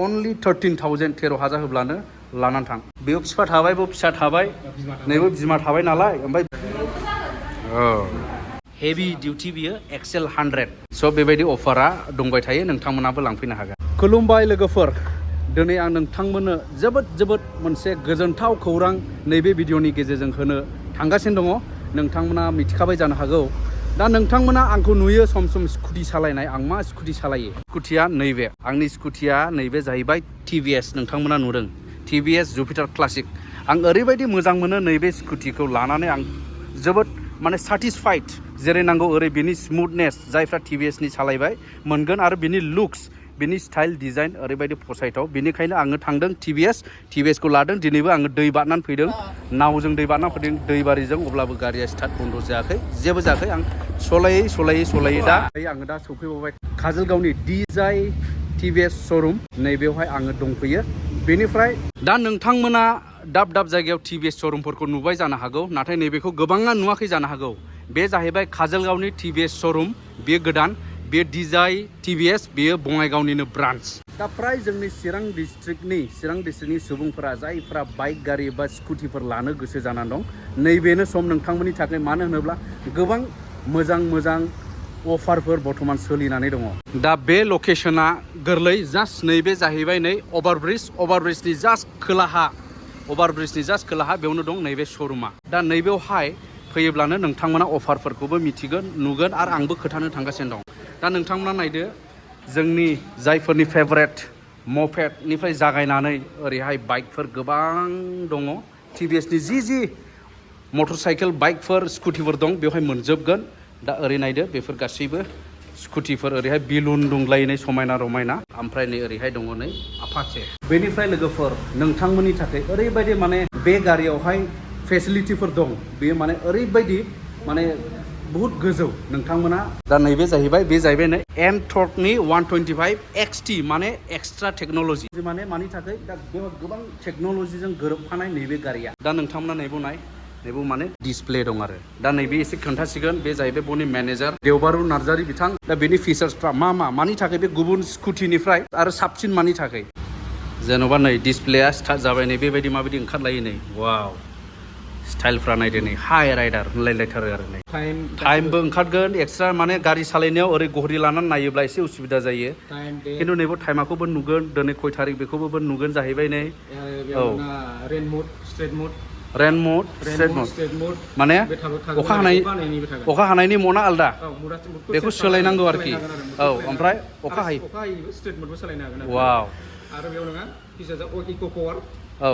only 13,000 13,000 होब्लानो लानानै थां बेयाव फिफा थाबाय बेयाव फिसा थाबाय नैबो बिमा थाबाय नालाय ओमफ्राय हेभि डिउटि बियो एक्सेल 100 स' बेबायदि अफारा दंबाय थायो नोंथांमोनाबो लांफैनो हागोन खुलुमबाय लोगोफोर दिनै आं नोंथांमोननो जोबोद मोनसे गोजोनथाव खौरां नैबे भिडिअनि गेजेरजों होनो थांगासिनो दङ नोंथांमोना मिथिखाबाय जानो हागौ दा नोंथांमोना आंखौ नुयो सम स्कुटि सालायनाय आं मा स्कुटि सालायो स्कुटिया नैबे आंनि स्कुटिया नैबे जाहैबाय टिभिएस नोंथांमोना नुदों टिभिएस जुपिटार क्लासिक आं ओरैबायदि मोजां मोनो नैबे स्कुटिखौ लानानै आं जोबोद माने सेटिसफाइड जेरै नांगौ ओरै बिनि स्मुथनेस जायफ्रा टिभिएसनि सालायबाय मोनगोन आरो बिनि लुक्स बिनि स्टाइल डिजाइन ओरैबायदि फसायथाव बेनिखायनो आङो थांदों टिभिएसखौ लादों दिनैबो आङो दै बारनानै फैदों नावजों दै बारनानै फैदों दैबारिजों अब्लाबो गारिया स्टार्ट बन्द जायाखै जेबो जायाखै आं सलायै दा आङो दा सौफैबावबाय काजलगावनि डिजाइ टिभिएस श'रुम नैबेवहाय आङो दंफैयो बेनिफ्राय दा नोंथांमोना दाब जायगायाव टिभिएस श'रुमफोरखौ नुबाय जानो हागौ नाथाय नैबेखौ गोबाङा नुवाखै जानो हागौ बे जाहैबाय काजलगावनि टिभिएस श'रुम बेयो गोदान बे डिजाइ टिभिएस बेयो बङाइगावनिनो ब्रान्च दा फ्राय जोंनि चिरां डिस्ट्रिक्टनि सुबुंफोरा जायफ्रा बाइक गारि बा स्कुटिफोर लानो गोसो जानानै दं नैबेनो सम नोंथांमोननि थाखाय मानो होनोब्ला गोबां मोजां अफारफोर बर्थमान सोलिनानै दङ दा बे लकेशना गोरलै जास्ट नैबे जाहैबाय नै अभारब्रिजनि जास्ट खोलाहा बेयावनो दं नैबे श'रुमा दा नैबेवहाय फैयोब्लानो नोंथांमोना अफारफोरखौबो मिथिगोन नुगोन आरो आंबो खोन्थानो थांगासिनो दं दा नोंथांमोना नायदो जोंनि जायफोरनि फेभरेट मपेडनिफ्राय जागायनानै ओरैहाय बाइकफोर गोबां दङ टिभिएसनि जि मटर साइकेल बाइकफोर स्कुटिफोर दं बेवहाय मोनजोबगोन दा ओरै नायदो बेफोर गासैबो स्कुटिफोर ओरैहाय बेलुन दंलायनाय समायना रमायना ओमफ्राय नै ओरैहाय दङ नै आपाचे बेनिफ्राय लोगोफोर नोंथांमोननि थाखाय ओरैबायदि माने बे गारियावहाय फेसिलिटिफोर दं बेयो माने ओरैबायदि माने बहुत गोजौ नोंथांमोना दा नैबे जाहैबाय नै एनटर्कनि 125 XT माने एक्सट्रा टेक्न'लजि माने मानि थाखाय दा बेयाव गोबां टेक्न'लजिजों गोरोबफानाय नैबे गारिया दा नोंथांमोना नैबो माने डिसप्ले दं आरो दा नैबे एसे खोन्थासिगोन बे जाहैबाय बनि मेनेजार देवबारु नार्जारि बिथां दा बेनि फिचार्सफ्रा मानि थाखाय बे गुबुन स्कुटिनिफ्राय आरो साबसिन मानि थाखाय जेन'बा नै डिसप्लेया स्टार्ट जाबाय नै बेबायदि माबायदि ओंखारलायो नै वाव स्टाइलफ्रा नायदो नै हाइ राइडार होनलायलायथारो आरो नै टाइमबो ओंखारगोन एक्सट्रा माने गारि सालायनायाव ओरै घरि लानानै नायोब्ला एसे उसुबिदा जायो खिन्थु नैबे टाइमाखौबो नुगोन दिनै खय थारिख बेखौबो नुगोन जाहैबाय नै औ रेन मुड माने अखा हानायनि मना आलदा बेखौ सोलायनांगौ आरोखि औ ओमफ्राय अखा हायो वाव आरो बेयाव नङा इक' पावार औ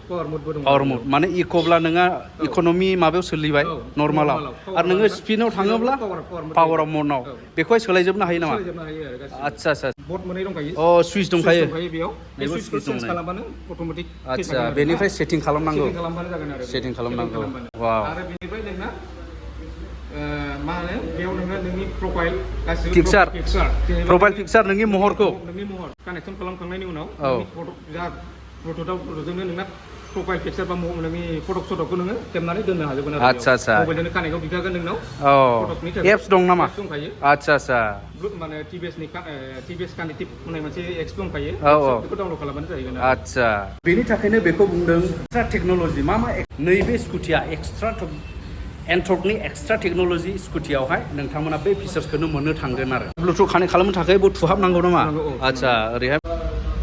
पावार मुड माने इक'ब्ला नोङा इक'नमि माबायाव सोलिबाय नर्मालाव आरो नोङो स्पिडआव थाङोब्ला पावाराव मनाव बेखौहाय सोलायजोबनो हायो नामा आदसा बर्ड मोननै दंखायो अ सुइच दंखायो बेयाव बेखौ चेन्ज खालामबानो अट'मेटिक आदसा बेनिफ्राय सेटिं खालामनांगौ सेटिं खालामनांगौ वाव आरो बेनिफ्राय नोंना मा होनो बेयाव नोंनि प्रफाइल गासिबो प्रफाइल पिक्चार नोंनि महरखौ कानेक्सन खालामखांनायनि उनाव फट'जोंनो नोंना प्रफाइल पिक्चार बा नोंनि फट'खौ नोङो खेबनानै दोननो हाजोबगोन आरो आदसा मबाइलजोंनो कानेक्टआव दिखागोन नोंनाव फट'नि एप्स दं नामा दंखायो आदसा माने टिभिएस कानेक्टिभ होननाय मोनसे एप्स दंखायो बेखौ डाउनलड खालामबानो जाहैगोन आदसा बेनि थाखायनो बेखौ बुंदों एक्सट्रा टेक्न'लजि मा नैबे स्कुटिया एनटर्कनि एक्सट्रा टेक्न'लजि स्कुटियावहाय नोंथांमोना बे फिचार्सखौनो मोननो थांगोन आरो ब्लुटुथ कानेक्ट खालामनो थाखाय थुहाबनांगौ नामा आदसा ओरैहाय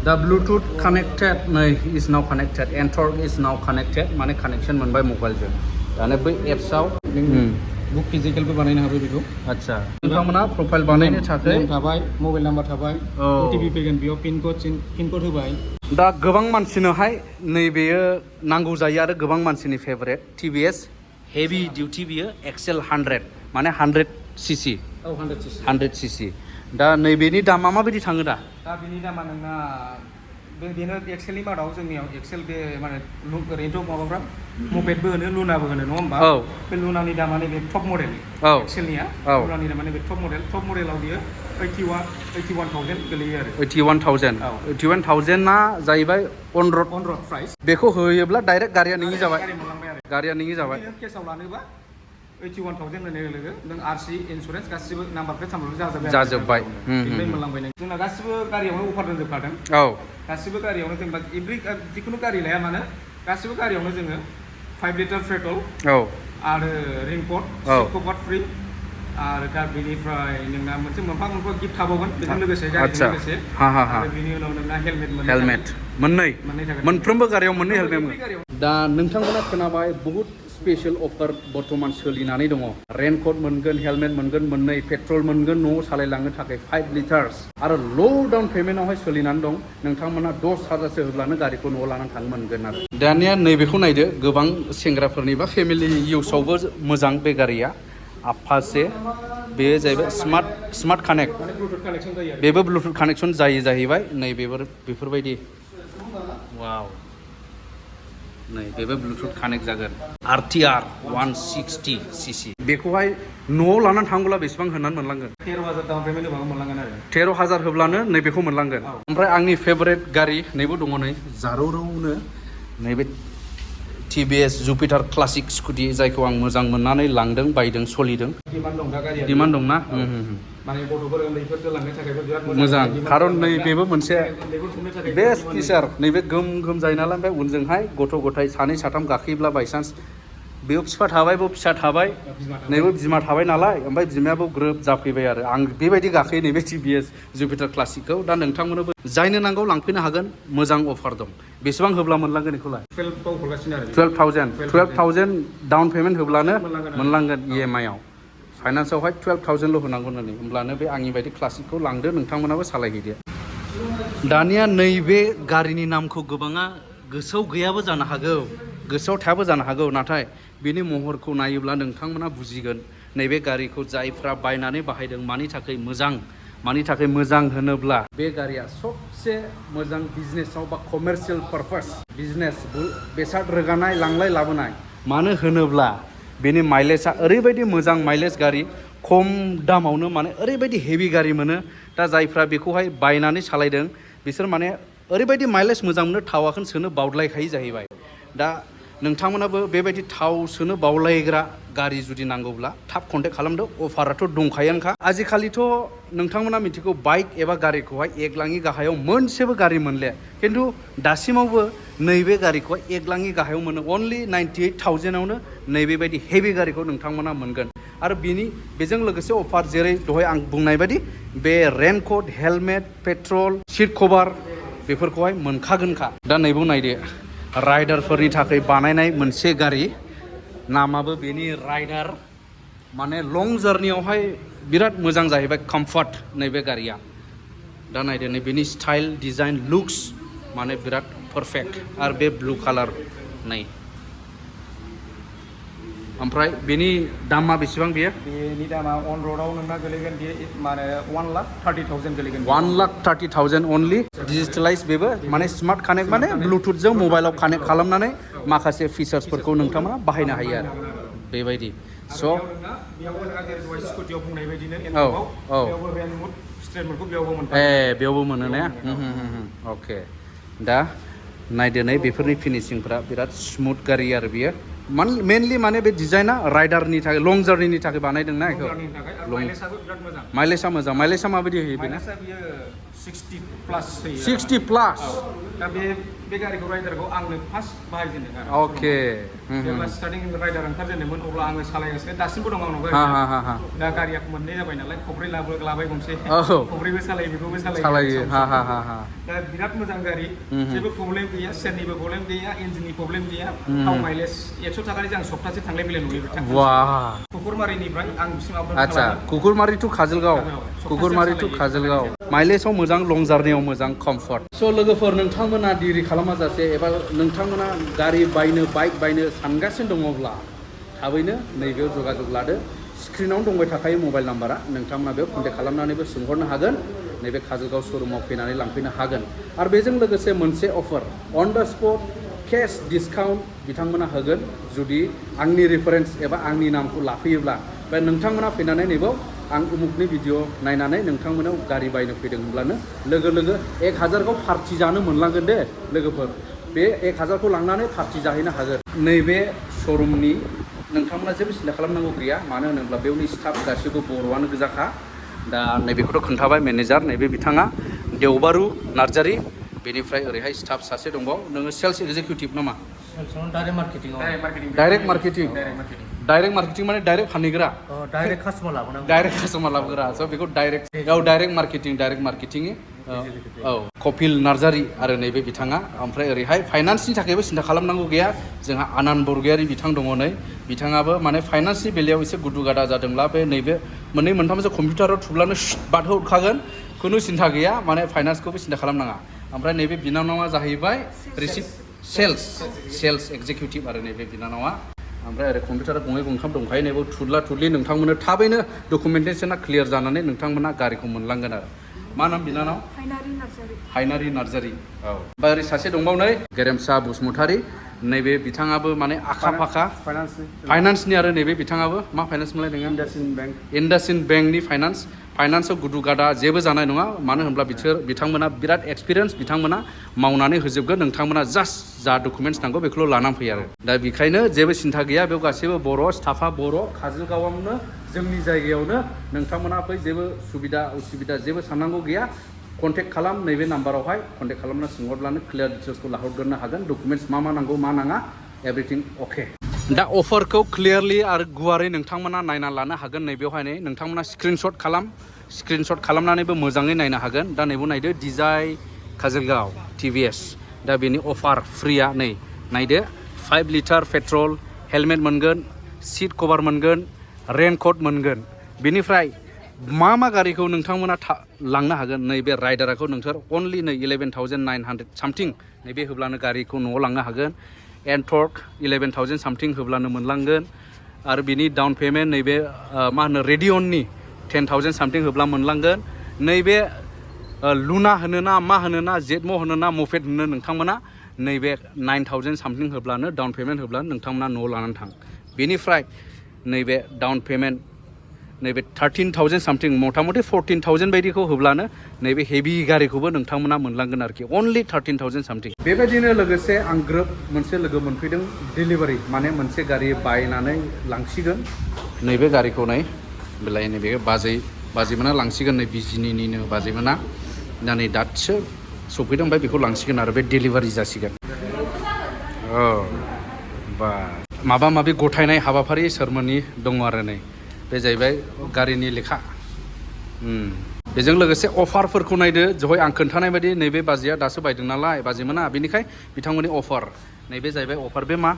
दा ब्लुटुथ कानेक्टेड नै इज नाउ कानेक्टेड एनटर्क इज नाउ कानेक्टेड माने कानेक्सन मोनबाय मबाइलजों दानो बै एप्सआव बुक फिजिकेलबो बानायनो हाबाय बेखौ आदसा नोंथांमोना प्रफाइल बानायनो थाखाय थाबाय मबाइल नाम्बार थाबाय अटिपि फैगोन बेयाव पिन कड होबाय दा गोबां मानसिनोहाय नैबेयो नांगौ जायो आरो गोबां मानसिनि फेभरेट टिभिएस हेभि डिउटि बियो एक्सेल 100 माने 100 सीसी औ 100 सीसी दा नैबेनि दामा माबायदि थाङो दा बेनि दामा नोंना बेनो एक्सेलनि मादाव जोंनियाव एक्सेल बे माने ओरैनोथ' माबाफ्रा मपेडबो होनो लुनाबो होनो नङा होमबा बे लुनानि दामा बे टप मडेल एक्सेलनिया लुनानि दामा बे टप मडेलाव बियो 81,000 गोलैयो आरो 81,000 ना जाहैबाय अन रड प्राइस बेखौ होयोब्ला डाइरेक्ट गारिया नोंनि जाबाय केसाव लानोबा 81,000 होननाय लोगो नों आरसि इन्सुरेन्स गासिबो नाम्बार प्लेट साम्बार जाजोब्बाय बेनिफ्राय मोनलांबाय नों जोंना गासिबो गारियावनो अफार दोनजोबखादों औ गासिबो गारियावनो जेनेबा जिखुनु गारि लाया मानो गासिबो गारियावनो जोङो 5 लिटार पेट्रल औ आरो रेनकट सिट कभार फ्रि आरो दा बेनिफ्राय नोंना मोनसे मोनफा गिफ्ट थाबावगोन बेजों लोगोसे गारिजों लोगोसे आरो बेनि उनाव नोंना हेलमेट मोननै थागोन मोनफ्रोमबो गारियाव मोननै हेलमेट दा नोंथांमोना खोनाबाय बहुत स्पेशल अफार बर्तमान सोलिनानै दङ रेनकट मोनगोन हेलमेट मोनगोन मोननै पेट्रल मोनगोन न'आव सालायलांनो थाखाय 5 लिटार्स आरो ल' डाउन पेमेन्टआवहाय सोलिनानै दं नोंथांमोना 10,000सो होब्लानो गारिखौ न'आव लानानै थांनो मोनगोन आरो दानिया नैबेखौ नायदो गोबां सेंग्राफोरनि बा फेमिलि इउसावबो मोजां बे गारिया आफासे बेयो जाहैबाय स्मार्ट कानेक्ट बेबो ब्लुटुथ कानेक्सन जाहैबाय नै बेफोरबायदि वाव नै बेबो ब्लुटुथ कानेक्ट जागोन RTR 160cc बेखौहाय न'आव लानानै थांब्ला बेसेबां होनानै मोनलांगोन 13,000 डाउन पेमेन्ट होबानो मोनलांगोन आरो 13,000 होब्लानो नैबेखौ मोनलांगोन ओमफ्राय आंनि फेभरेट गारि नैबो दङ नै जारौरौनो नैबे TVS जुपिटार क्लासिक स्कुटि जायखौ आं मोजां मोननानै लांदों बायदों सलिदों डिमान्ड दं दा गारिया डिमान्ड दंना माने गथ'फोर उन्दैफोरखौ लांनो थाखायबो बिराद मोजां खारन नै बेबो मोनसे बेस्ट फिचार नैबे गोम जायो नालाय ओमफ्राय उनजोंहाय गथ' गथाय सानै साथाम गाखोयोब्ला बायसान्स बेयाव बिफा थाबाय बेयाव फिसा थाबाय नैबो बिमा थाबाय नालाय ओमफ्राय बिमायाबो ग्रोब जाफैबाय आरो आं बेबायदि गाखोयो नैबे TVS जुपिटार क्लासिकखौ दा नोंथांमोननोबो जायनो नांगौ लांफैनो हागोन मोजां अफार दं बेसेबां होब्ला मोनलांगोन बेखौलाय 12,000 डाउन पेमेन्ट होब्लानो मोनलांगोन EMI आव फाइनान्सआवहाय 12,000ल' होनांगौ होननानै होमब्लानो बे आंनि बायदि क्लासिकखौ लांदो नोंथांमोनाबो सालायहैदो दानिया नैबे गारिनि नामखौ गोबाङा गोसोआव गैयाबो जानो हागौ गोसोआव थायाबो जानो हागौ नाथाय बेनि महरखौ नायोब्ला नोंथांमोना बुजिगोन नैबे गारिखौ जायफ्रा बायनानै बाहायदों मानि थाखाय मोजां होनोब्ला बे गारिया सबसे मोजां बिजनेसाव बा कमार्शियेल पारपास बिजनेस बेसाद रोगानाय लांलाय लाबोनाय मानो होनोब्ला बेनि माइलेजआ ओरैबायदि मोजां माइलेज गारि खम दामावनो माने ओरैबायदि हेभि गारि मोनो दा जायफ्रा बेखौहाय बायनानै सालायदों बिसोर माने ओरैबायदि माइलेज मोजां मोनो थावाखौनो सोनो बावलायखायो जाहैबाय दा नोंथांमोनाबो बेबायदि थाव सोनो बावलायग्रा गारि जुदि नांगौब्ला थाब कन्टेक्ट खालामदो अफाराथ' दंखायोनोखा आजिखालिथ' नोंथांमोना मिथिगौ बाइक एबा गारिखौहाय 1 लाखनि गाहायाव मोनसेबो गारि मोनले खिन्थु दासिमावबो नैबे गारिखौहाय 1 लाखनि गाहायाव मोनो अनलि 98,000आवनो नैबेबायदि हेभि गारिखौ नोंथांमोना मोनगोन आरो बेजों लोगोसे अफार जेरै दहाय आं बुंनाय बायदि बे रेनकट हेलमेट पेट्रल सिट कभार बेफोरखौहाय मोनखागोनखा दा नैबो नायदो राइडारफोरनि थाखाय बानायनाय मोनसे गारि नामाबो बेनि राइडार माने लं जार्नियावहाय बिराद मोजां जाहैबाय कम्फर्ट नैबे गारिया दा नायदो नै बेनि स्टाइल डिजाइन लुक्स माने बिराद पारफेक्ट आरो बे ब्लु कालार नै ओमफ्राय बेनि दामा बेसेबां बेयो बेनि दामा अन रोडआव नोंना गोलैगोन बे माने 1,30,000 गोलैगोन 1,30,000 अनलि डिजिटेलाइज बेबो माने स्मार्ट कानेक्ट माने ब्लुटुथजों मबाइलाव कानेक्ट खालामनानै माखासे फिचार्सफोरखौ नोंथांमोना बाहायनो हायो आरो बेबायदि स' स्कुटियाव बुंनाय बायदिनो बेयावबो मोनो ने अके दा नायदो नै बेफोरनि फिनिशिंफ्रा बिराद स्मुथ गारि आरो बियो मेनलि माने बे डिजाइना राइडारनि थाखाय लं जार्निनि थाखाय बानायदोंना बेखौ माइलेजआ मोजां माइलेजआ माबायदि होयो बेना 60 प्लास दा बे गारिखौ राइडारखौ आंनो फार्स्ट बाहायजेनदों आरो अके जेब्ला स्टार्टिं राइडार ओंखारजेनदोंमोन अब्ला आङो सालायगासिनो दासिमबो दं आंनाव दा गारिया मोननै जाबाय नालाय खब्रै लाबाय गंसे खब्रैबो सालायो बेखौबो सालायो दा बिराद मोजां गारि जेबो प्रब्लेम गैया सेरनिबो प्रब्लेम गैया इन्जिननि प्रब्लेम गैया थाव माइलेज 100 थाखानि जों सप्तासे थांलाय फैलाय नुयो कुकुरमारिनिफ्राय आं बिसिम आच्छा कुकुरमारि टु काजलगाव माइलेजआव मोजां लं जार्नियाव मोजां कम्फर्ट स' लोगोफोर नोंथांमोना दिरि खालामाजासे एबा नोंथांमोना गारि बाइक बायनो सानगासिनो दङब्ला थाबैनो नैबेयाव जगाजग लादो स्क्रिनावनो दंबाय थाखायो मबाइल नाम्बारा नोंथांमोना बेयाव कन्टेक्ट खालामनानैबो सोंहरनो हागोन नैबे काजलगाव श'रुमाव फैनानै लांफैनो हागोन आरो बेजों लोगोसे मोनसे अफार on the spot cash discount बिथांमोना होगोन जुदि आंनि रेफारेन्स एबा आंनि नामखौ लाफैयोब्ला बा नोंथांमोना फैनानै नैबाव आं उमुकनि भिडिअ नायनानै नोंथांमोनाव गारि बायनो फैदों होनब्लानो लोगो 1,000खौ पार्टि जानो मोनलांगोन दे लोगोफोर बे 1,000खौ लांनानै पार्टि जाहैनो हागोन नैबे श'रुमनि नोंथांमोना जेबो सिन्था खालामनांगौ गैया मानो होनोब्ला बेवनि स्टाफ गासैबो बर'आनो गोजाखा दा नैबेखौथ' खोन्थाबाय मेनेजार नैबे बिथाङा देवबारु नार्जारि बेनिफ्राय ओरैहाय स्टाफ सासे दंबाव नोङो सेल्स एक्जिकिउटिभ नामा डाइरेक्ट मार्केटिं माने डाइरेक्ट फानहैग्रा डाइरेक्ट कास्टमार लाबोग्रा स' बेखौ डाइरेक्ट मार्केटिं औ कपिल नार्जारि आरो नैबे बिथाङा ओमफ्राय ओरैहाय फाइनान्सनि थाखायबो सिन्था खालामनांगौ गैया जोंहा आनान बरगयारि बिथां दङ नै बिथाङाबो माने फाइनान्सनि बेलायाव एसे गुदु गादा जादोंब्ला बे नैबे मोननै मोनथामसो कम्पिउटाराव थुब्लानो बाद हरखागोन खुनु सिन्था गैया माने फाइनान्सखौबो सिन्था खालामनाङा ओमफ्राय नैबे बिनानावा जाहैबाय सेल्स एक्जिकिउटिभ आरो नैबे बिनानावा ओमफ्राय ओरै कम्पिउटारा गंनै गंथाम दंखायो नैबे थुदला थुदलि नोंथांमोननो थाबैनो डकुमेन्टेसना क्लियार जानानै नोंथांमोना गारिखौ मोनलांगोन आरो मा नाम बिनानाव हायनारि नार्जारि औ ओमफ्राय ओरै सासे दंबाव नै गेरेमसा बसुमतारी नैबे बिथाङाबो माने आखा फाखा फाइनान्सनि आरो नैबे बिथाङाबो मा फाइनान्स मोनलाय नोङो इन्डासइन्ड बेंकनि फाइनान्सआव गुदु गादा जेबो जानाय नङा मानो होनब्ला बिथांमोना बिराद एक्सपिरियेन्स बिथांमोना मावनानै होजोबगोन नोंथांमोना जास्ट जा डकुमेन्टस नांगौ बेखौल' लानानै फैयो आरो दा बेखायनो जेबो सिन्था गैया बेयाव गासैबो बर' स्टाफा बर' काजलगावआवनो जोंनि जायगायावनो नोंथांमोना फै जेबो सुबिदा उसुबिदा जेबो साननांगौ गैया कन्टेक्ट खालाम नैबे नाम्बारावहाय कन्टेक्ट खालामना सोंहरब्लानो क्लियार डिटेल्सखौ लाहरग्रोनो हागोन डकुमेन्टस मा नांगौ मा नाङा एभ्रिथिं अके दा अफारखौ क्लियारलि आरो गुवारै नोंथांमोना नायना लानो हागोन नैबेवहाय नोंथांमोना स्क्रिनशट खालामनानैबो मोजाङै नायनो हागोन दा नैबे नायदो डिजाइ काजलगाव TVS दा बेनि अफार फ्रिया नै नायदो 5 लिटार पेट्रल हेलमेट मोनगोन सीट कभार मोनगोन रेनकट मोनगोन बेनिफ्राय मा गारिखौ नोंथांमोना लांनो हागोन नैबे राइडारखौ नोंसोर अनलि नै 11,900 सामथिं नैबे होब्लानो गारिखौ न'आव लांनो हागोन एन्टर्क 11,000 सामथिं होब्लानो मोनलांगोन आरो बिनि डाउन पेमेन्ट नैबे मा होनो रेडियननि 10,000 सामथिं होब्ला मोनलांगोन नैबे लुना होनोना मा होनोना जेटम' होनोना मफेट होनो नोंथांमोना नैबे 9,000 सामथिं होब्लानो डाउन पेमेन्ट होब्लानो नोंथांमोना न'आव लानानै थां बेनिफ्राय नैबे डाउन पेमेन्ट नैबे 13,000 सामथिं मथा मथि 14,000 बायदिखौ होब्लानो नैबे हेभि गारिखौबो नोंथांमोना मोनलांगोन आरोखि अनलि 13,000 सामथिं बेबायदिनो लोगोसे आं ग्रोब मोनसे लोगो मोनफैदों डिलिभारि माने मोनसे गारि बायनानै लांसिगोन नैबे गारिखौ नै बेलाय नैबे बाजैमोना लांसिगोन नै बिजिनिनो बाजैमोना दा नै दासो सफैदों ओमफ्राय बेखौ लांसिगोन आरो बे डिलिभारि जासिगोन औ बा माबा माबि गथायनाय हाबाफारि सोरमोननि दङ आरो नै बे जाहैबाय गारिनि लेखा बेजों लोगोसे अफारफोरखौ नायदो जहै आं खोन्थानाय बायदि नैबे बाजैया दासो बायदों नालाय बाजैमोना बेनिखाय बिथांमोननि अफार नैबे जाहैबाय अफार बे मा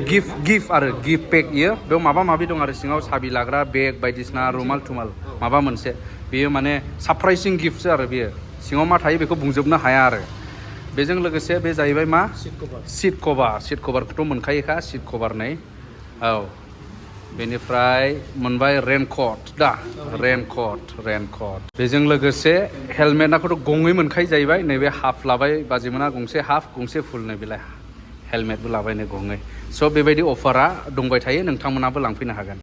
गिफ्ट पेक इयो बेयाव माबा माबि दं आरो सिङाव साबि लाग्रा बेग बायदिसिना रुमाल थुमाल माबा मोनसे बेयो माने सारप्राइजिं गिफ्टसो आरो बेयो सिङाव मा थायो बेखौ बुंजोबनो हाया आरो बेजों लोगोसे बे जाहैबाय मा सीट कभारखौथ' मोनखायोखा सीट कभार नै औ बेनिफ्राय मोनबाय रेनकट बेजों लोगोसे हेलमेटखौथ' गंनै मोनखायो जाहैबाय नैबे हाफ लाबाय बाजैमोना गंसे हाफ गंसे फुल नै बेलाय हेलमेटबो लाबाय नै गंनै स' बेबायदि अफारा दंबाय थायो नोंथांमोनाबो लांफैनो हागोन